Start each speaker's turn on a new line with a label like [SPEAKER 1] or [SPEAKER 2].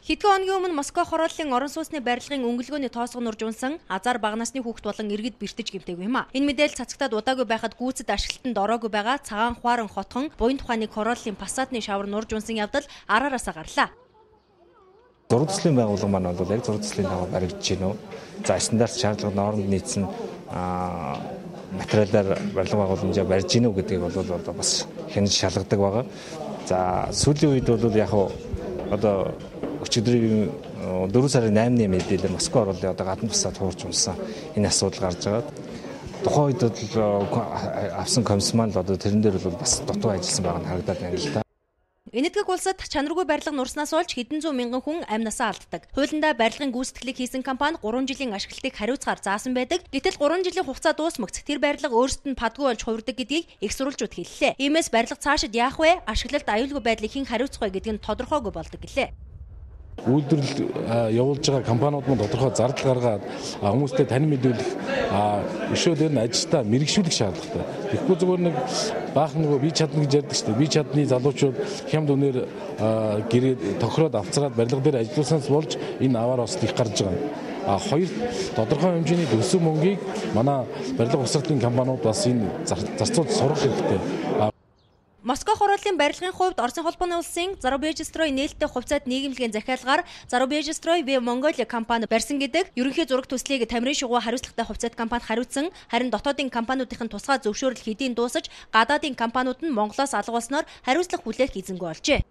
[SPEAKER 1] Хэдхэн хоногийн өмнө Москва хорооллын орон сууцны барилгын өнгөлгөөний тоосго нурж унсан азар бага насны хүүхэд болон иргэд бэртэж гэмтээгүй юм а. Энэ мэдээлэл цацагтаад удаагүй байхад гүйцэд ашиглалтанд ороогүй байгаа цагаан хуаран хотхон буян тухайны хорооллын фасадны шавар нурж унсан явдал араараасаа гарлаа.
[SPEAKER 2] Зураг төслийн байгууллага маань бол яг зураг төслийн дагуу баригдаж байна уу? За, стандарт шаардлага нормд нийцсэн материалаар барилга байгууламжаа барьж гинүү гэдгийг бол одоо бас хянаж шалгадаг байгаа. За, сүүлийн үед бол яг одоо өчигдрийн 4 сарын 8-ны мэдээлэлээр Москва ороолын одоо гадна фасад хуурч унсан энэ асуудал гарч байгаа. Тухайн үед бол авсан комисс маань л одоо тэрэн дээр бол бас дутуу ажилласан байгаа нь харагдаад байна л да.
[SPEAKER 1] Энэтхэг улсад чанаргүй барилга нурснаас болж хэдэн зуун мянган хүн амь насаа алддаг. Хуулиндаа барилгын гүйцэтгэлийг хийсэн компани 3 жилийн ашиглалтыг хариуцгаар заасан байдаг. Гэтэл 3 жилийн хугацаа дуусмагц тэр барилга өөрсдөд нь падгүй болж хувирдаг гэдгийг их сурвалжууд хэллээ. Иймээс барилга цаашид яах вэ? Ашиглалт аюулгүй байдлыг хэн хариуцах вэ гэдг нь тодорхойгүй болдог гэлээ.
[SPEAKER 3] Үйлдвэрлэл явуулж байгаа компаниуд мөн тодорхой зардал гаргаад хүмүүстэй танин мэдүүлэх, өшөө дээр нь ажилтаа мэрэгшүүлэх шаардлагатай. Тэгэхгүй зүгээр нэг баахан нөгөө би чадна гэж ярьдаг шүү дээ. Би чадны залуучууд хямд үнээр гэрээ тохироод авцраад барилга дээр ажиллуулсанаас болж энэ аваар осол их гарч байгаа. А хоёр тодорхой хэмжээний төсөв мөнгийг манай барилга босралтын компаниуд бас энэ зарцуулж сурах хэрэгтэй.
[SPEAKER 1] Москва хорооллын барилгын хувьд Оросын холбооны улсын Зарубежстрой нээлттэй хувьцаат нийгэмлэгийн захиалгаар Зарубежстрой В Монголиа компани барьсан гэдэг. Ерөнхий зураг төслийг Тамирын шугуу хариуцлагатай хувьцаат компани хариуцсан, харин дотоодын компаниудын тусгай зөвшөөрөл хэдийн дуусаж, гадаадын компаниуд нь Монголоос алга болсноор хариуцлага хүлээх эзэнгүй болжээ.